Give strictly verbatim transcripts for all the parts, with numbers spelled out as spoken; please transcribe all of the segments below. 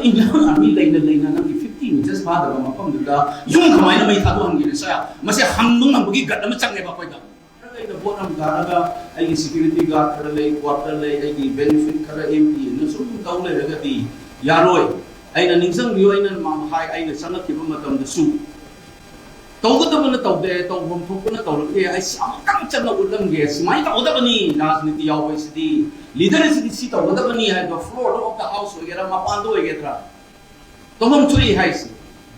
Indian Army ꯂꯩꯅ ꯂꯩꯅ ꯅꯪꯒꯤ fifty meters ꯐꯥꯗꯕ ꯃꯐꯝꯗꯨꯗ ꯌꯨꯝ ꯀꯃꯥꯏꯅ ꯃꯩ ꯊꯥꯗꯣꯛꯍꯟꯒꯦꯅ ꯁꯥ ꯃꯁꯤ ꯍꯪꯕ ꯉꯝꯕꯒꯤ ꯒꯠ ꯑꯃ ꯆꯪꯉꯦꯕ ꯑꯩꯈꯣꯏꯗ꯫ ꯑꯩꯅ ꯚꯣꯠ ꯑꯃ ꯀꯥꯔꯒ ꯑꯩꯒꯤ security guard ꯈꯔ ꯂꯩ, quarter ꯂꯩ, ꯑꯩꯒꯤ benefit ꯈꯔ M P ꯑꯅ ꯁꯨꯝ ꯇꯧ ꯂꯩꯔꯒꯗꯤ ꯌꯥꯔꯣꯏ꯫ ꯑꯩꯅ ꯅꯤꯡꯁꯤꯡꯕꯤꯌꯨ, ꯑꯩꯅ ꯃꯃꯥꯡ ꯍꯥꯏ ꯑꯩꯅ ꯆꯪꯉꯛꯈꯤꯕ ꯃꯇꯝꯗꯁꯨ ꯇꯧꯒꯗꯕꯅ ꯇꯧꯗꯦ, ꯇꯧꯐꯝ ꯊꯣꯛꯄꯅ ꯇꯧꯔꯛꯇꯦ꯫ ꯑꯩ ꯁꯤ ꯑꯃꯨꯛꯇꯪ ꯆꯠꯅ ꯎꯠꯂꯝꯒꯦ, ꯁꯨꯃꯥꯏꯅ ꯇꯧꯒꯗꯕꯅꯤ, ꯔꯥꯖꯅꯤꯇꯤ ꯌꯥꯎꯕ ꯍꯥꯏꯁꯤꯗꯤ, leader ꯑꯁꯤꯗꯤ ꯁꯤ ꯇꯧꯒꯗꯕꯅꯤ ꯍꯥꯏꯕꯗꯣ floor of the house ꯑꯣꯏꯒꯦꯔꯥ ꯃꯄꯥꯟꯗ ꯑꯣꯏꯒꯗ꯭ꯔꯥ ꯇꯧꯐꯝ ꯊꯣꯛꯏ ꯍꯥꯏꯁꯤ꯫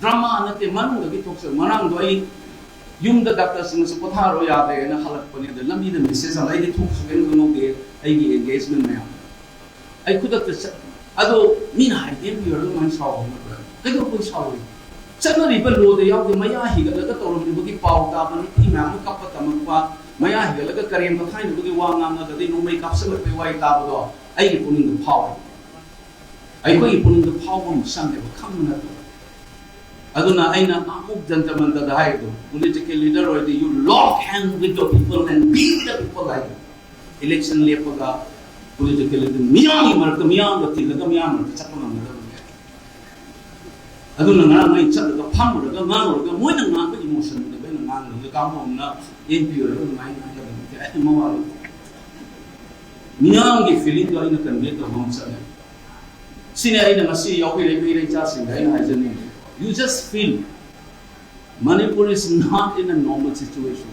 Drama ꯅꯠꯇꯦ, ꯃꯅꯨꯡꯗꯒꯤ ꯊꯣꯛꯆꯕ꯫ ꯉꯔꯥꯡꯗꯣ ꯑꯩ ꯌꯨꯝꯗ ꯗꯥꯛꯇꯔꯁꯤꯡꯅꯁꯨ ꯄꯣꯊꯥꯔꯣ ꯌꯥꯗ꯭ꯔꯦꯅ ꯍꯜꯂꯛꯄꯅꯦ, ꯑꯗ ꯂꯝꯕꯤꯗ message ꯑꯃ, ꯑꯩꯗꯤ ꯊꯣꯛꯁꯨ ꯀꯩꯝ ꯈꯪꯍꯧꯗꯦ ꯑꯩꯒꯤ engagement ꯃꯌꯥꯝ꯫ ꯑꯩ ꯈꯨꯗꯛꯇ ꯆꯠ ꯑꯗꯣ ꯃꯤꯅ ꯍꯥꯏꯗꯦ, ꯌꯧꯔꯒ ꯀꯃꯥꯏꯅ ꯁꯥꯎꯕ ꯅꯠꯇ꯭ꯔꯥ? ꯀꯩꯗꯧꯕꯩ ꯁꯥꯎꯔꯤ? ꯆꯠꯅꯔꯤꯕ ꯂꯣꯗ ꯌꯥꯎꯗꯦ, ꯃꯌꯥ ꯍꯤꯒꯠꯂꯒ ꯇꯧꯔꯝꯂꯤꯕꯒꯤ ꯄꯥꯎ ꯇꯥꯕ, ꯅꯨꯄꯤ ꯃꯌꯥꯝ ꯑꯃ ꯀꯞꯄ ꯇꯝꯃꯛꯄ, ꯃꯌꯥ ꯍꯤꯒꯠꯂꯒ ꯀꯔꯦꯝ ꯀꯊꯥꯏꯅꯕꯒꯤ ꯋꯥ ꯉꯥꯡꯉꯒꯗꯤ ꯅꯣꯡꯃꯩ ꯀꯥꯞꯁꯤꯜꯂꯛꯄꯒꯤ ꯋꯥꯔꯤ ꯇꯥꯕꯗꯣ ꯑꯩꯒꯤ ꯄꯨꯛꯅꯤꯡꯗ ꯐꯥꯎꯔꯦ꯫ ꯑꯩꯈꯣꯏꯒꯤ ꯄꯨꯛꯅꯤꯡꯗ ꯐꯥꯎꯕ ꯑꯃ ꯆꯪꯉꯦꯕ, ꯈꯪꯕ ꯅꯠꯇꯕ꯫ ꯑꯗꯨꯅ ꯑꯩꯅ ꯑꯃꯨꯛ ꯖꯟꯇ ꯃꯟꯇꯗ ꯍꯥꯏꯔꯤꯗꯣ, political leader ꯑꯣꯏꯔꯗꯤ you lock hand with the people and be with the people ꯍꯥꯏꯗꯣ꯫ Election ꯂꯦꯞꯄꯒ political leader ꯃꯤꯌꯥꯝꯒꯤ ꯃꯔꯛꯇ, ꯃꯤꯌꯥꯝꯒ ꯇꯤꯜꯂꯒ ꯃꯤꯌꯥꯝ ꯃꯔꯛꯇ ꯆꯠꯄ ꯉꯝꯒꯗꯕꯅꯦ꯫ ꯑꯗꯨꯅ ꯉꯔꯥꯡ ꯑꯩ ꯆꯠꯂꯒ ꯐꯝꯃꯨꯔꯒ ꯉꯥꯡꯉꯨꯔꯒ ꯃꯣꯏꯅ ꯉꯥꯡꯕ emotion ꯗꯨꯗ ꯑꯩꯅ ꯉꯥꯡꯉꯨꯔꯒ ꯀꯥꯡꯕꯨ ꯑꯃꯅ M P ꯑꯣꯏꯔꯒ ꯑꯗꯨꯃꯥꯏꯅ ꯉꯥꯡꯒꯗꯕ ꯅꯠꯇꯦ꯫ ꯑꯩ ꯃꯋꯥ ꯂꯧꯗꯦ꯫ ꯃꯤꯌꯥꯝꯒꯤ feeling ꯗꯣ ꯑꯩꯅ convey ꯇꯧꯕ ꯑꯃ ꯆꯪꯉꯦ꯫ ꯁꯤꯅꯤ ꯑꯩꯅ ꯉꯁꯤ ꯌꯥꯎꯕꯤꯔꯛꯏꯕ ꯏꯔꯩꯆꯥꯁꯤꯡꯗ ꯑꯩꯅ ꯍꯥꯏꯖꯅꯤꯡꯉꯤ, you just feel Manipur is not in a normal situation.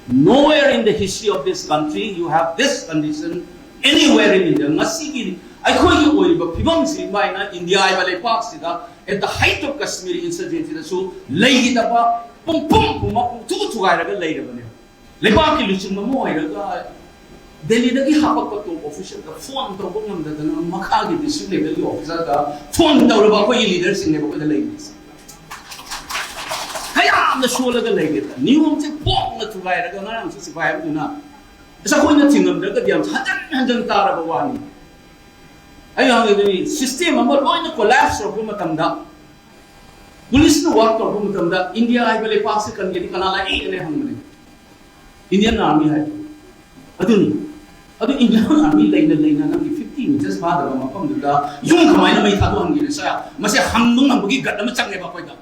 Nowhere in the history of this country you have this condition anywhere in India. ꯉꯁꯤꯒꯤ ꯑꯩꯈꯣꯏꯒꯤ ꯑꯣꯏꯔꯤꯕ ꯐꯤꯕꯝꯁꯤ ꯃꯥꯏꯅ ꯏꯟꯗꯤꯌꯥ ꯍꯥꯏꯕ ꯂꯩꯄꯥꯛꯁꯤꯗ at the height of Kashmiri insurgency ꯗꯁꯨ ꯂꯩꯈꯤꯗꯕ, ꯄꯨꯡ ꯄꯨꯝ ꯄꯨꯝꯕ ꯄꯨꯡꯊꯨ ꯊꯨꯒꯥꯏꯔꯒ ꯂꯩꯔꯕꯅꯦ꯫ ꯂꯩꯕꯥꯛꯀꯤ ꯂꯨꯆꯤꯡꯕ ꯑꯃ ꯑꯣꯏꯔꯒ ꯗꯦꯜꯂꯤꯗꯒꯤ ꯍꯥꯄꯛꯄ top official ꯗ phone ꯇꯧꯕ ꯉꯝꯗꯗꯅ ꯃꯈꯥꯒꯤ district level ꯒꯤ officer ꯗ phone ꯇꯧꯔꯕ ꯑꯩꯈꯣꯏꯒꯤ leader ꯁꯤꯡꯅꯦꯕ ꯑꯩꯈꯣꯏꯗ ꯂꯩꯔꯤꯁꯦ꯫ ꯀꯌꯥꯝꯅ ꯁꯣꯜꯂꯒ ꯂꯩꯒꯦꯗ, ꯅꯤꯌꯣꯝꯁꯦ ꯄꯣꯛꯅ ꯊꯨꯒꯥꯏꯔꯒ ꯉꯔꯥꯡꯁꯨ ꯁꯤꯐꯥꯏ ꯑꯃꯗꯨꯅ ꯑꯁ ꯑꯩꯈꯣꯏꯅ ꯊꯤꯡꯉꯝꯗ꯭ꯔꯒꯗꯤ ꯌꯥꯝ ꯍꯟꯖꯟ ꯍꯟꯖꯟ ꯇꯥꯔꯕ ꯋꯥꯅꯤ꯫ ꯑꯩ ꯍꯪꯉꯤꯗꯨꯅꯤ, system ꯑꯃ ꯂꯣꯏꯅ collapse ꯇꯧꯔꯛꯄ ꯃꯇꯝꯗ, police ꯅ work ꯇꯧꯔꯛꯄ ꯃꯇꯝꯗ ꯏꯟꯗꯤꯌꯥ ꯍꯥꯏꯕ ꯂꯩꯄꯥꯛꯁꯤ ꯀꯟꯒꯦꯗꯤ ꯀꯅꯥ ꯂꯥꯛꯏ ꯑꯅ ꯍꯪꯕꯅꯦ꯫ Indian Army ꯍꯥꯏ꯫ ꯑꯗꯨꯅꯤ꯫ ꯑꯗꯨ Indian Army ꯂꯩꯅ ꯂꯩꯅ ꯅꯪꯒꯤ fifty ꯃꯤꯇꯔ ꯐꯥꯗꯕ ꯃꯐꯝꯗꯨꯗ ꯌꯨꯝ ꯀꯃꯥꯏꯅ ꯃꯩ ꯊꯥꯗꯣꯛꯍꯟꯒꯦꯅ ꯁꯥ ꯃꯁꯤ ꯍꯪꯕ ꯉꯝꯕꯒꯤ ꯒꯠ ꯑꯃ ꯆꯪꯉꯦꯕ ꯑꯩꯈꯣꯏꯗ꯫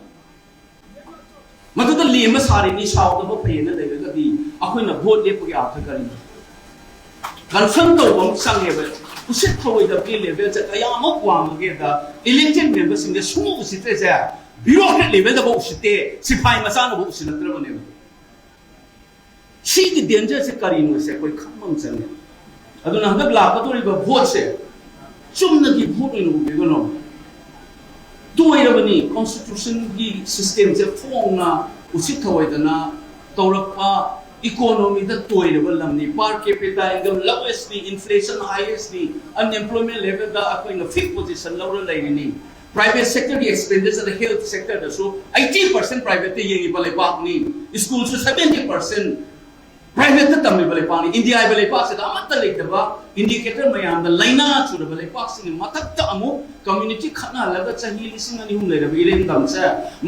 ꯃꯗꯨꯗ ꯂꯦꯝꯕ ꯁꯥꯔꯤꯅꯤ, ꯁꯥꯎꯗꯕ ꯐꯩꯌꯦꯅ ꯂꯩꯔꯒꯗꯤ ꯑꯩꯈꯣꯏꯅ ꯚꯣꯠ ꯂꯦꯞꯄꯒꯤ ꯑꯥꯔꯊ ꯀꯔꯤꯅꯣ? ꯀꯟꯐ꯭ꯔꯟ ꯇꯧꯕ ꯑꯃ ꯆꯪꯉꯦꯕ꯫ ꯎꯁꯤꯠ ꯊꯧꯑꯣꯏꯗꯕꯒꯤ ꯂꯦꯚꯦꯜꯁꯦ ꯀꯌꯥꯃꯨꯛ ꯋꯥꯡꯉꯒꯦꯗ, ꯏꯂꯦꯛꯇꯦꯗ ꯃꯦꯝꯕꯔꯁꯤꯡꯁꯦ ꯁꯨꯡꯎ ꯎꯁꯤꯠꯇ꯭ꯔꯤꯁꯦ ꯕ꯭ꯌꯨꯔꯣꯀ꯭ꯔꯦꯠ ꯂꯦꯚꯦꯜꯗꯐꯥꯎ ꯎꯁꯤꯠꯇꯦ, ꯁꯤꯐꯥꯏ ꯃꯆꯥꯅꯐꯥꯎ ꯎꯁꯤꯜꯂꯛꯇ꯭ꯔꯕꯅꯦꯕ꯫ ꯁꯤꯒꯤ ꯗꯦꯟꯖꯔꯁꯦ ꯀꯔꯤꯅꯣꯁꯦ ꯑꯩꯈꯣꯏ ꯈꯪꯕ ꯑꯃ ꯆꯪꯉꯦ꯫ ꯑꯗꯨꯅ ꯍꯟꯗꯛ ꯂꯥꯛꯀꯗꯧꯔꯤꯕ ꯚꯣꯠꯁꯦ ꯆꯨꯝꯅꯒꯤ ꯚꯣꯠ ꯑꯣꯏꯅ ꯎꯕꯤꯒꯅꯣ꯫ ꯇꯣꯏꯔꯕꯅꯤ ꯀꯣꯟꯁꯇꯤꯇ꯭ꯌꯨꯁꯟꯒꯤ ꯁꯤꯁꯇꯦꯝꯁꯦ ꯐꯣꯡꯅ ꯎꯁꯤꯠ ꯊꯧꯑꯣꯏꯗꯅ ꯇꯧꯔꯛꯄ, ꯏꯀꯣꯅꯣꯃꯤꯗ ꯇꯣꯏꯔꯕ ꯂꯝꯅꯤ꯫ ꯄꯥꯔ ꯀꯦꯄꯤꯇꯥ ꯏꯟꯀꯝ ꯂꯣꯋꯦꯁꯅꯤ, ꯏꯟꯐ꯭ꯂꯦꯁꯟ ꯍꯥꯏꯌꯦꯁꯅꯤ, ꯑꯟꯑꯦꯝꯄ꯭ꯂꯣꯏꯃꯦꯟ ꯂꯦꯚꯦꯜꯗ ꯑꯩꯈꯣꯏꯅ ꯐꯤꯐ ꯄꯣꯖꯤꯁꯟ ꯂꯧꯔ ꯂꯩꯔꯤꯅꯤ꯫ ꯄ꯭ꯔꯥꯏꯚꯦꯠ ꯁꯦꯛꯇꯔꯒꯤ ꯑꯦꯛꯁꯄꯦꯟꯗꯤꯆꯔꯗ ꯍꯦꯜꯊ ꯁꯦꯛꯇꯔꯗꯁꯨ ꯑꯩꯠꯇꯤ ꯄꯥꯔꯁꯦꯟ ꯄ꯭ꯔꯥꯏꯚꯦꯠꯇ ꯌꯦꯡꯉꯤꯕ ꯂꯩꯕꯥꯛꯅꯤ꯫ ꯁ꯭ꯀꯨꯜꯁꯨ ꯁꯚꯦꯟꯇꯤ ꯄꯥꯔꯁꯦꯟ ꯄ꯭ꯔꯥꯏꯚꯦꯠꯇ ꯇꯝꯃꯤꯕ ꯂꯩꯕꯥꯛꯅꯤ꯫ ꯏꯟꯗꯤꯌꯥ ꯍꯥꯏꯕ ꯂꯩꯕꯥꯛꯁꯤꯗ ꯑꯃꯠꯇ ꯂꯩꯇꯕ ꯏꯟꯗꯤꯀꯦꯇꯔ ꯃꯌꯥꯝꯗ ꯂꯥꯏꯅꯥ ꯆꯨꯔꯕ ꯂꯩꯕꯥꯛꯁꯤꯡꯒꯤ ꯃꯊꯛꯇ ꯑꯃꯨꯛ ꯀꯝꯃ꯭ꯌꯨꯅꯤꯇꯤ ꯈꯠꯅꯍꯜꯂꯒ ꯆꯍꯤ ꯂꯤꯁꯤꯡ ꯑꯅꯤ ꯑꯍꯨꯝ ꯂꯩꯔꯕ ꯏꯔꯦꯡꯗꯝꯁꯦ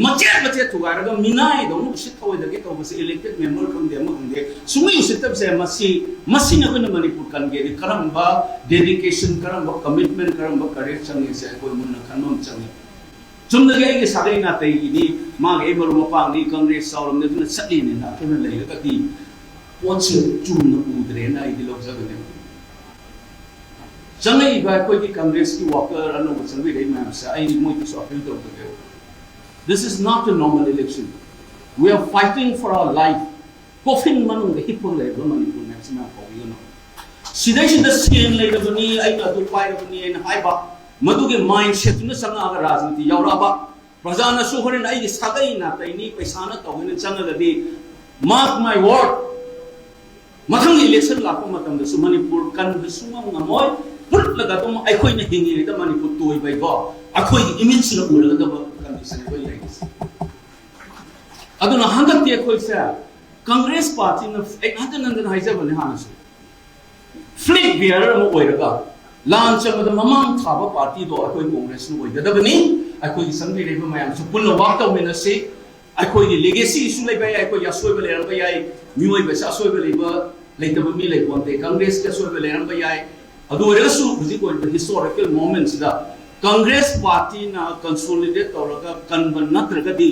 ꯃꯆꯦꯠ ꯃꯆꯦꯠ ꯊꯨꯒꯥꯏꯔꯒ ꯃꯤꯅꯥꯏꯗꯧꯅ ꯎꯁꯤꯠ ꯊꯧꯑꯣꯏꯗꯒꯦ ꯇꯧꯕꯁꯦ ꯏꯂꯦꯛꯇꯦꯗ ꯃꯦꯝꯕꯔ ꯈꯪꯗꯦ, ꯑꯃ ꯈꯪꯗꯦ, ꯁꯨꯡꯎ ꯎꯁꯤꯠꯇꯕꯁꯦ ꯃꯁꯤ, ꯃꯁꯤꯅ ꯑꯩꯈꯣꯏꯅ ꯃꯅꯤꯄꯨꯔ ꯀꯟꯒꯦꯗꯤ ꯀꯔꯝꯕ ꯗꯦꯗꯤꯀꯦꯁꯟ, ꯀꯔꯝꯕ ꯀꯃꯤꯠꯃꯦꯟ, ꯀꯔꯝꯕ ꯀꯔꯦꯖ ꯆꯪꯉꯤꯁꯦ ꯑꯩꯈꯣꯏ ꯃꯨꯟꯅ ꯈꯟꯕ ꯑꯃ ꯆꯪꯉꯤ꯫ ꯆꯨꯝꯅꯒꯤ ꯑꯩꯒꯤ ꯁꯥꯒꯩ ꯅꯥꯇꯩꯒꯤꯅꯤ, ꯃꯥꯒꯤ ꯑꯩ ꯃꯔꯨꯞ ꯃꯄꯥꯡꯅꯤ, ꯀꯪꯒ꯭ꯔꯦꯁ ꯆꯥꯎꯔꯝꯅꯤ, ꯑꯗꯨꯅ ꯆꯠꯂꯤꯅꯦꯅ ꯑꯩꯈꯣꯏꯅ ꯂꯩꯔꯒꯗꯤ ꯄꯣꯠꯁꯦ ꯆꯨꯝꯅ ꯎꯗ꯭ꯔꯦꯅ ꯑꯩꯗꯤ ꯂꯧꯖꯕꯅꯦ꯫ ꯆꯪꯉꯛꯏꯕ ꯑꯩꯈꯣꯏꯒꯤ ꯀꯪꯒ꯭ꯔꯦꯁꯀꯤ ꯋꯥꯀꯔ ꯑꯅꯧꯕ ꯆꯪꯕꯤꯔꯛꯏ ꯃꯌꯥꯝꯁꯦ ꯑꯩ ꯃꯣꯏꯗꯁꯨ ꯑꯄꯤꯜ ꯇꯧꯖꯒꯦ꯫ This is not a normal election. We are fighting for our life. Coffin ꯃꯅꯨꯡꯗ ꯍꯤꯞꯄꯒ ꯂꯩꯔꯕ ꯃꯅꯤꯄꯨꯔ ꯃꯌꯥꯝꯁꯤ ꯃꯌꯥꯝ ꯀꯧꯕꯤꯒꯅꯨ꯫ ꯁꯤꯗꯩꯁꯤꯗ ꯁꯦꯟ ꯂꯩꯔꯕꯅꯤ, ꯑꯩꯅ ꯑꯗꯨ ꯄꯥꯏꯔꯕꯅꯤ ꯍꯥꯏꯅ ꯍꯥꯏꯕ, ꯃꯗꯨꯒꯤ ꯃꯥꯏꯟꯁꯦꯠꯇꯨꯅ ꯆꯪꯉꯛꯑꯒ ꯔꯥꯖꯅꯤꯇꯤ ꯌꯥꯎꯔꯛꯑꯕ, ꯄ꯭ꯔꯖꯥꯅꯁꯨ ꯍꯣꯔꯦꯟ ꯑꯩꯒꯤ ꯁꯥꯒꯩ ꯅꯥꯇꯩꯅꯤ, ꯄꯩꯁꯥꯅ ꯇꯧꯒꯦꯅ ꯆꯪꯉꯒꯗꯤ, mark my word, ꯃꯊꯪꯒꯤ ꯏꯂꯦꯛꯁꯟ ꯂꯥꯛꯄ ꯃꯇꯝꯗꯁꯨ ꯃꯅꯤꯄꯨꯔ ꯀꯟꯕ ꯁꯨꯡꯉꯝ ꯉꯝꯃꯣꯏ꯫ ꯍꯨꯠꯂꯒ ꯑꯗꯨꯝ ꯑꯩꯈꯣꯏꯅ ꯍꯤꯡꯉꯤꯉꯩꯗ ꯃꯅꯤꯄꯨꯔ ꯇꯣꯏꯕꯩꯀꯣ, ꯑꯩꯈꯣꯏꯒꯤ ꯏꯃꯤꯠꯁꯤꯅ ꯎꯔꯒꯗꯕ ꯀꯟꯗꯤꯁꯟ ꯑꯩꯈꯣꯏ ꯂꯩꯔꯤꯁꯦ꯫ ꯑꯗꯨꯅ ꯍꯟꯗꯛꯇꯤ ꯑꯩꯈꯣꯏꯁꯦ ꯀꯪꯒ꯭ꯔꯦꯁ ꯄꯥꯔꯇꯤꯅ, ꯑꯩ ꯍꯟꯖꯤꯟ ꯍꯟꯖꯤꯟ ꯍꯥꯏꯖꯕꯅꯦ ꯍꯥꯟꯅꯁꯨ, ꯐ꯭ꯂꯦꯒ ꯕꯤꯌꯔ ꯑꯃ ꯑꯣꯏꯔꯒ ꯂꯥꯟ ꯆꯪꯕꯗ ꯃꯃꯥꯡ ꯊꯥꯕ ꯄꯥꯔꯇꯤꯗꯣ ꯑꯩꯈꯣꯏ ꯀꯣꯡꯒ꯭ꯔꯦꯁꯅ ꯑꯣꯏꯒꯗꯕꯅꯤ꯫ ꯑꯩꯈꯣꯏꯒꯤ ꯆꯪꯕꯤꯔꯛꯏꯕ ꯃꯌꯥꯝꯁꯨ ꯄꯨꯟꯅ ꯋꯥꯛ ꯇꯧꯃꯤꯟꯅꯁꯤ꯫ ꯑꯩꯈꯣꯏꯒꯤ ꯂꯤꯒꯦꯁꯤ ꯏꯁꯨ ꯂꯩꯕ ꯌꯥꯏ, ꯑꯩꯈꯣꯏꯒꯤ ꯑꯁꯣꯏꯕ ꯂꯩꯔꯝꯕ ꯌꯥꯏ, ꯃꯤꯑꯣꯏꯕꯁꯦ ꯑꯁꯣꯏꯕ ꯂꯩꯕ, ꯂꯩꯇꯕ ꯃꯤ ꯂꯩꯄꯣꯟꯇꯦ꯫ ꯀꯪꯒ꯭ꯔꯦꯁꯀꯤ ꯑꯁꯣꯏꯕ ꯂꯩꯔꯝꯕ ꯌꯥꯏ, ꯑꯗꯨ ꯑꯣꯏꯔꯒꯁꯨ ꯍꯧꯖꯤꯛ ꯑꯣꯏꯔꯤꯕ historical momentꯁꯤꯗ Congress partyꯅ consolidate ꯇꯧꯔꯒ ꯀꯟꯕ ꯅꯠꯇ꯭ꯔꯒꯗꯤ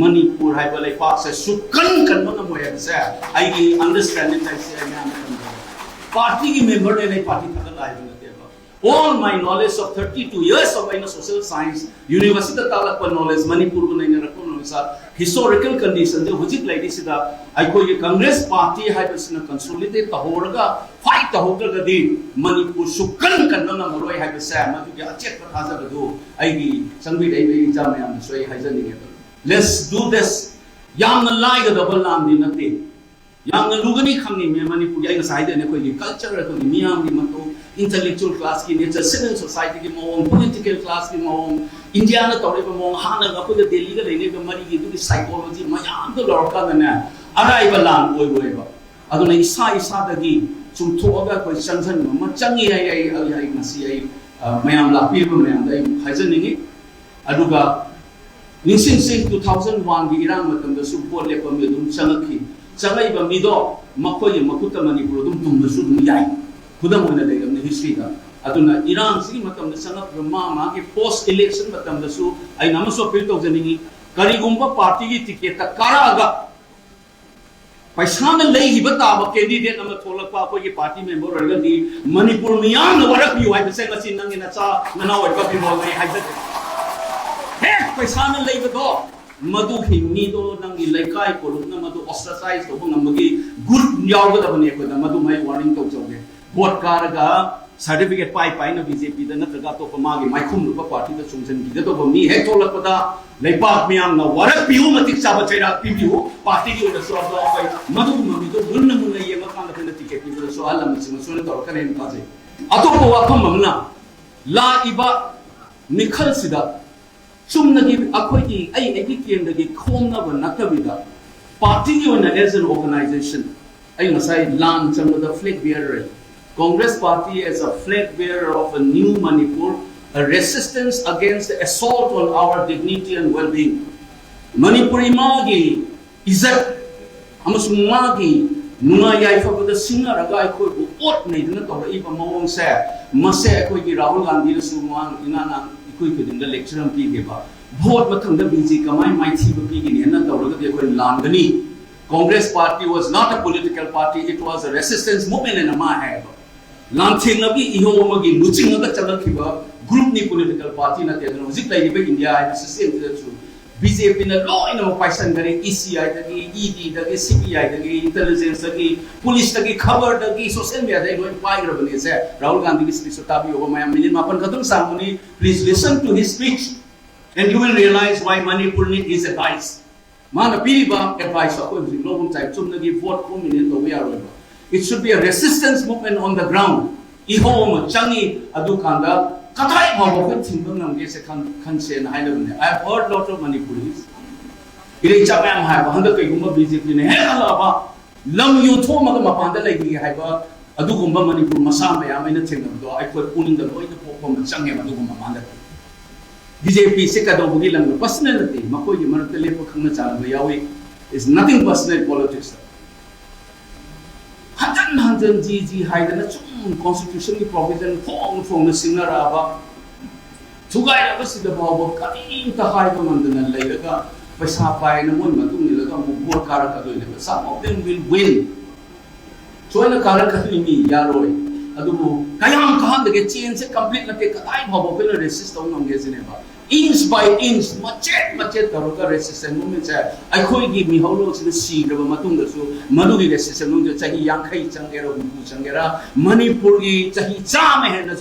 ꯃꯅꯤꯄꯨꯔ ꯍꯥꯏꯕ ꯂꯩꯄꯥꯛꯁꯦ ꯁꯨꯛꯀꯟ ꯀꯟꯕ ꯉꯝꯃꯣꯏ ꯍꯥꯏꯕꯁꯦ ꯑꯩꯒꯤ understanding ꯍꯥꯏꯁꯦ ꯑꯩ ꯃꯌꯥꯝꯗ ꯊꯝꯖꯒꯦ꯫ Partyꯒꯤ memberꯅꯦꯅ ꯑꯩ party ꯊꯥꯒꯠꯂ ꯍꯥꯏꯕ ꯅꯠꯇꯦꯕ꯫ All my knowledge of thirty two years of ꯑꯩꯅ social science universityꯗ ꯇꯥꯛꯂꯛꯄ knowledge, ꯃꯅꯤꯄꯨꯔꯒ ꯅꯩꯅꯔꯛꯄ knowledge, historical conditionꯁꯦ ꯍꯧꯖꯤꯛ ꯂꯩꯔꯤꯁꯤꯗ ꯑꯩꯈꯣꯏꯒꯤ Congress party ꯍꯥꯏꯕꯁꯤꯅ consolidate ꯇꯧꯍꯧꯔꯒ fight ꯇꯧꯍꯧꯗ꯭ꯔꯒꯗꯤ ꯃꯅꯤꯄꯨꯔ ꯁꯨꯛꯀꯟ ꯀꯟꯕ ꯉꯝꯃꯔꯣꯏ ꯍꯥꯏꯕꯁꯦ ꯃꯗꯨꯒꯤ ꯑꯆꯦꯠꯄ ꯊꯥꯖꯕꯗꯨ ꯑꯩꯒꯤ ꯆꯪꯕꯤꯔꯛꯏꯕ ꯏꯆꯥ ꯃꯌꯥꯝꯗꯁꯨ ꯑꯩ ꯍꯥꯏꯖꯅꯤꯡꯉꯦ꯫ Let's do this. ꯌꯥꯝꯅ ꯂꯥꯏꯒꯗꯕ ꯂꯥꯟꯗꯤ ꯅꯠꯇꯦ꯫ ꯌꯥꯝꯅ ꯂꯨꯒꯅꯤ ꯈꯪꯉꯤ ꯃꯦꯝ꯫ ꯃꯅꯤꯄꯨꯔꯒꯤ ꯑꯩ ꯉꯁꯥꯏ ꯍꯥꯏꯗꯣꯏꯅꯦ ꯑꯩꯈꯣꯏꯒꯤ culture, ꯑꯩꯈꯣꯏꯒꯤ ꯃꯤꯌꯥꯝꯒꯤ ꯃꯇꯧ, intellectual classꯀꯤ nature, civil societyꯒꯤ ꯃꯑꯣꯡ, political classꯀꯤ ꯃꯑꯣꯡ, ꯏꯟꯗꯤꯌꯥꯅ ꯇꯧꯔꯤꯕ ꯃꯑꯣꯡ, ꯍꯥꯟꯅꯒ ꯑꯩꯈꯣꯏꯒ ꯗꯦꯜꯂꯤꯒ ꯂꯩꯅꯔꯤꯕ ꯃꯔꯤꯒꯤ ꯑꯗꯨꯒꯤ psychology ꯃꯌꯥꯝꯗꯣ ꯂꯧꯔꯀꯥꯟꯗꯅꯦ ꯑꯔꯥꯏꯕ ꯂꯥꯟ ꯑꯣꯏꯔꯣꯏꯕ꯫ ꯑꯗꯨꯅ ꯏꯁꯥ ꯏꯁꯥꯗꯒꯤ ꯆꯨꯝꯊꯣꯛꯑꯒ ꯑꯩꯈꯣꯏ ꯆꯪꯁꯤꯟꯕ ꯑꯃ ꯆꯪꯉꯤ ꯍꯥꯏ ꯑꯩ ꯑꯩ ꯑꯩ ꯉꯁꯤ ꯑꯩ ꯑ, ꯃꯌꯥꯝ ꯂꯥꯛꯄꯤꯔꯤꯕ ꯃꯌꯥꯝꯗ ꯑꯩ ꯍꯥꯏꯖꯅꯤꯡꯉꯤ꯫ ꯑꯗꯨꯒ ꯅꯤꯡꯁꯤꯡꯁꯤ, two thousand oneꯒꯤ ꯏꯔꯥꯡ ꯃꯇꯝꯗꯁꯨ ꯚꯣꯠ ꯂꯦꯞꯄ ꯃꯤ ꯑꯗꯨꯝ ꯆꯪꯉꯛꯈꯤ꯫ ꯆꯪꯉꯛꯏꯕ ꯃꯤꯗꯣ ꯃꯈꯣꯏꯒꯤ ꯃꯈꯨꯠꯇ ꯃꯅꯤꯄꯨꯔ ꯑꯗꯨꯝ ꯇꯨꯝꯕꯁꯨ ꯑꯗꯨꯝ ꯌꯥꯏ꯫ ꯈꯨꯗꯝ ꯑꯣꯏꯅ ꯂꯩꯔꯕꯅꯤ historyꯗ꯫ ꯑꯗꯨꯅ ꯏꯔꯥꯡꯁꯤꯒꯤ ꯃꯇꯝꯗ ꯆꯪꯉꯛꯄ ꯃꯥ ꯃꯥꯒꯤ post election ꯃꯇꯝꯗꯁꯨ ꯑꯩꯅ ꯑꯃꯁꯨ appeal ꯇꯧꯖꯅꯤꯡꯉꯤ, ꯀꯔꯤꯒꯨꯝꯕ partyꯒꯤ ticketꯇ ꯀꯥꯔꯛꯑꯒ ꯄꯩꯁꯥꯅ ꯂꯩꯈꯤꯕ ꯇꯥꯕ candidate ꯑꯃ ꯊꯣꯛꯂꯛꯄ ꯑꯩꯈꯣꯏꯒꯤ party member ꯑꯣꯏꯔꯒꯗꯤ ꯃꯅꯤꯄꯨꯔ ꯃꯤꯌꯥꯝꯅ ꯋꯥꯔꯛꯄꯤꯌꯨ ꯍꯥꯏꯕꯁꯦ ꯉꯁꯤ ꯅꯪꯒꯤ ꯅꯆꯥ ꯅꯅꯥꯎ ꯑꯣꯏꯕ ꯕꯤꯃꯣꯜꯅ ꯑꯩ ꯍꯥꯏꯖꯒꯦ꯫ ꯍꯦꯛ ꯄꯩꯁꯥꯅ ꯂꯩꯕꯗꯣ ꯃꯗꯨꯒꯤ ꯃꯤꯗꯣ ꯅꯪꯒꯤ ꯂꯩꯀꯥꯏ ꯀꯣꯂꯨꯞꯅ ꯃꯗꯨ ostracize ꯇꯧꯕ ꯉꯝꯕꯒꯤ ꯒꯨꯟ ꯌꯥꯎꯒꯗꯕꯅꯤ ꯑꯩꯈꯣꯏꯗ꯫ ꯃꯗꯨꯃ ꯑꯩ warning ꯇꯧꯖꯧꯒꯦ꯫ ꯚꯣꯠ ꯀꯥꯔꯒ certificate ꯄꯥꯏ ꯄꯥꯏꯅ BJPꯗ ꯅꯠꯇ꯭ꯔꯒ ꯑꯇꯣꯞꯄ ꯃꯥꯒꯤ ꯃꯥꯏꯈꯨꯝꯂꯨꯕ partyꯗ ꯆꯣꯡꯁꯤꯟꯈꯤꯒꯗꯧꯕ ꯃꯤ ꯍꯦꯛ ꯊꯣꯛꯂꯛꯄꯗ ꯂꯩꯄꯥꯛ ꯃꯤꯌꯥꯝꯅ ꯋꯥꯔꯛꯄꯤꯌꯨ, ꯃꯇꯤꯛ ꯆꯥꯕ ꯆꯩꯔꯥꯛ ꯄꯤꯕꯤꯌꯨ꯫ Partyꯒꯤ ꯑꯣꯏꯅꯁꯨ ꯑꯗꯣ ꯑꯩꯈꯣꯏ ꯃꯗꯨꯒꯨꯝꯕ ꯃꯤꯗꯨ ꯃꯨꯟꯅ ꯃꯨꯟꯅ ꯌꯦꯡꯉꯀꯥꯟꯗ ꯑꯩꯈꯣꯏꯅ ticket ꯄꯤꯕꯗꯁꯨ ꯑꯍꯜ ꯂꯃꯟꯁꯤꯡꯅ ꯁꯣꯏꯅ ꯇꯧꯔꯛꯀꯅꯤ ꯍꯥꯏꯅ ꯊꯥꯖꯩ꯫ ꯑꯇꯣꯞꯄ ꯋꯥꯐꯝ ꯑꯃꯅ, ꯂꯥꯛꯏꯕ ꯃꯤꯈꯜꯁꯤꯗ ꯆꯨꯝꯅꯒꯤ ꯑꯩꯈꯣꯏꯒꯤ ꯑꯩ ꯑꯩꯒꯤ ꯀꯦꯟꯗ꯭ꯔꯒꯤ ꯈꯣꯝꯅꯕ ꯅꯠꯇꯕꯤꯗ, partyꯒꯤ ꯑꯣꯏꯅ as an organization, ꯑꯩ ꯉꯁꯥꯏ ꯂꯥꯟ ꯆꯪꯕꯗ flag bearer, Congress party as a flag bearer of a new Manipur, a resistance against the assault on our dignity and well-being. Manipur ꯏꯃꯥꯒꯤ ꯏꯖꯠ ꯑꯃꯁꯨꯡ ꯃꯥꯒꯤ ꯅꯨꯡꯉꯥꯏ ꯌꯥꯏꯐꯕꯗ ꯁꯤꯡꯅꯔꯒ ꯑꯩꯈꯣꯏꯕꯨ ꯄꯣꯠ ꯅꯩꯗꯨꯅ ꯇꯧꯔꯛꯏꯕ ꯃꯑꯣꯡꯁꯦ, ꯃꯁꯦ ꯑꯩꯈꯣꯏꯒꯤ ꯔꯥꯍꯨꯜ ꯒꯥꯟꯙꯤꯅꯁꯨ ꯃꯃꯥꯡ ꯏꯉꯥꯡ ꯉꯥꯡ ꯑꯩꯈꯣꯏ ꯈꯨꯗꯤꯡꯗ lecture ꯑꯃ ꯄꯤꯈꯤꯕ꯫ Vote ꯃꯊꯪꯗ B J P ꯀꯃꯥꯏ ꯃꯥꯏꯊꯤꯕ ꯄꯤꯒꯅꯤ ꯍꯥꯏꯅ ꯇꯧꯔꯒꯗꯤ ꯑꯩꯈꯣꯏ ꯂꯥꯟꯒꯅꯤ꯫ Congress party was not a political party, it was a resistance movement ꯍꯥꯏꯅ ꯃꯥ ꯍꯥꯏꯌꯦꯕ꯫ ꯂꯥꯟꯊꯦꯡꯅꯕꯒꯤ ꯏꯍꯧ ꯑꯃꯒꯤ ꯂꯨꯆꯤꯡꯉꯒ ꯆꯠꯂꯛꯈꯤꯕ groupꯅꯤ political party ꯅꯠꯇꯦ꯫ ꯑꯗꯨꯅ ꯍꯧꯖꯤꯛ ꯂꯩꯔꯤꯕ India ꯍꯥꯏꯕ systemꯁꯤꯗꯁꯨ B J Pꯅ ꯂꯣꯏꯅꯃꯛ ꯄꯥꯏꯁꯟꯈꯔꯦ꯫ E C Iꯗꯒꯤ, EDꯗꯒꯤ, CBIꯗꯒꯤ, intelligenceꯗꯒꯤ, policeꯇꯒꯤ, ꯈꯕꯔꯗꯒꯤ, social mediaꯗꯒꯤ ꯂꯣꯏ ꯄꯥꯏꯈ꯭ꯔꯕꯅꯦꯁꯦ꯫ ꯔꯥꯍꯨꯜ ꯒꯥꯟꯙꯤꯒꯤ speechꯇꯣ ꯇꯥꯕꯤꯌꯣꯕ ꯃꯌꯥꯝ, minute ꯃꯥꯄꯟ ꯈꯛꯇꯪ ꯁꯥꯡꯕꯅꯤ꯫ Please listen to his speech and you will realize why Manipur need his advice. ꯃꯥꯅ ꯄꯤꯔꯤꯕ advice ꯑꯩꯈꯣꯏ ꯍꯧꯖꯤꯛ ꯂꯧꯕ ꯃꯇꯝ ꯆꯨꯝꯅꯒꯤ vote ꯈꯣꯝꯃꯤꯅꯦꯅ ꯇꯧꯕ ꯌꯥꯔꯣꯏꯕ꯫ It should be a resistance movement on the ground. ꯏꯍꯧ ꯑꯃ ꯆꯪꯉꯤ꯫ ꯑꯗꯨꯀꯥꯟꯗ ꯀꯗꯥꯏ ꯐꯥꯎꯕ ꯑꯩꯈꯣꯏ ꯊꯤꯡꯕ ꯉꯝꯒꯦꯁꯦ ꯈꯟ-, ꯈꯟꯁꯦꯅ ꯍꯥꯏꯅꯕꯅꯦ꯫ I have heard lot of Manipuris. ꯏꯔꯩꯆꯥ ꯃꯌꯥꯝ ꯍꯥꯏꯕ, ꯍꯟꯗꯛ ꯀꯩꯒꯨꯝꯕ B J Pꯅ ꯍꯦꯛ ꯍꯜꯂꯛꯑꯕ, ꯂꯝ ꯌꯣꯟꯊꯣꯛꯑꯝꯃꯒ ꯃꯄꯥꯟꯗ ꯂꯩꯈꯤꯒꯦ ꯍꯥꯏꯕ ꯑꯗꯨꯒꯨꯝꯕ ꯃꯅꯤꯄꯨꯔ ꯃꯆꯥ ꯃꯌꯥꯝ ꯑꯩꯅ ꯊꯦꯡꯅꯕꯗꯣ ꯑꯩꯈꯣꯏ ꯄꯨꯛꯅꯤꯡꯗ ꯂꯣꯏꯅ ꯄꯣꯛꯄ ꯑꯃ ꯆꯪꯉꯦꯕ꯫ ꯑꯗꯨꯒꯨꯝꯕ ꯃꯥꯟꯅꯗꯦ꯫ B J Pꯁꯦ ꯀꯩꯗꯧꯕꯒꯤ ꯂꯝꯅꯣ? Personal ꯅꯠꯇꯦ, ꯃꯈꯣꯏꯒꯤ ꯃꯔꯛꯇ ꯂꯦꯞꯄ ꯈꯪꯅ ꯆꯥꯟꯅꯕ ꯌꯥꯎꯏ꯫ It's nothing personal politics. ꯍꯟꯖꯟ ꯍꯟꯖꯟ ꯖꯤ ꯖꯤ ꯍꯥꯏꯗꯅ ꯁꯨꯝ constitutionꯒꯤ provision ꯐꯣꯡ ꯐꯣꯡꯅ ꯁꯤꯡꯅꯔꯛꯑꯕ, ꯊꯨꯒꯥꯏꯔꯕꯁꯤꯗ ꯐꯥꯎꯕ ꯀꯔꯤꯝꯇ ꯍꯥꯏꯕ ꯉꯝꯗꯅ ꯂꯩꯔꯒ, ꯄꯩꯁꯥ ꯄꯥꯏꯅ ꯃꯣꯏ ꯃꯇꯨꯡ ꯏꯜꯂꯒ ꯑꯃꯨꯛ vote ꯀꯥꯔꯛꯀꯗꯣꯏꯅꯦꯕ꯫ Some of them will win. ꯁꯣꯏꯅ ꯀꯥꯔꯛꯀꯗꯣꯏꯅꯤ, ꯌꯥꯔꯣꯏ꯫ ꯑꯗꯨꯕꯨ ꯀꯌꯥꯝ ꯀꯥꯍꯟꯗꯒꯦ? Changeꯁꯦ complete ꯅꯠꯇꯦ, ꯀꯗꯥꯏ ꯐꯥꯎꯕ ꯑꯩꯈꯣꯏꯅ resist ꯇꯧ ꯉꯝꯒꯦ ꯁꯤꯅꯦꯕ꯫ Inch by inch, ꯃꯆꯦꯠ ꯃꯆꯦꯠ ꯇꯧꯔꯒ resistance movementꯁꯦ ꯑꯩꯈꯣꯏꯒꯤ ꯃꯤꯍꯧꯔꯣꯜꯁꯤꯅ ꯁꯤꯈ꯭ꯔꯕ ꯃꯇꯨꯡꯗꯁꯨ, ꯃꯗꯨꯒꯤ resistance movementꯁꯦ ꯆꯍꯤ ꯌꯥꯡꯈꯩ ꯆꯪꯒꯦꯔꯥ, ꯍꯨꯝꯐꯨ ꯆꯪꯒꯦꯔꯥ, ꯃꯅꯤꯄꯨꯔꯒꯤ ꯆꯍꯤ ꯆꯥꯝꯃ ꯍꯦꯟꯅ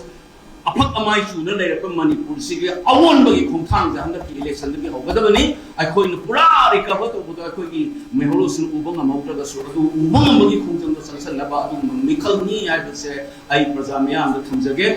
ꯑꯐꯛ ꯑꯃꯥꯏ ꯆꯨꯅ ꯂꯩꯔꯛꯄ ꯃꯅꯤꯄꯨꯔꯁꯤꯒꯤ ꯑꯑꯣꯟꯕꯒꯤ ꯈꯣꯡꯊꯥꯡꯁꯦ ꯍꯟꯗꯛꯀꯤ electionꯗꯒꯤ ꯍꯧꯒꯗꯕꯅꯤ꯫ ꯑꯩꯈꯣꯏꯅ ꯄꯨꯔꯥ recover ꯇꯧꯕꯗꯣ ꯑꯩꯈꯣꯏꯒꯤ ꯃꯤꯍꯧꯔꯣꯜꯁꯤꯡꯅ ꯎꯕ ꯉꯝꯍꯧꯗ꯭ꯔꯒꯁꯨ, ꯑꯗꯨ ꯎꯕ ꯉꯝꯕꯒꯤ ꯈꯣꯡꯖꯪꯗ ꯆꯪꯁꯜꯂꯕ ꯑꯗꯨꯒꯨꯝꯕ ꯃꯤꯈꯜꯅꯤ ꯍꯥꯏꯕꯁꯦ ꯑꯩ ꯄ꯭ꯔꯖꯥ ꯃꯤꯌꯥꯝꯗ ꯊꯝꯖꯒꯦ꯫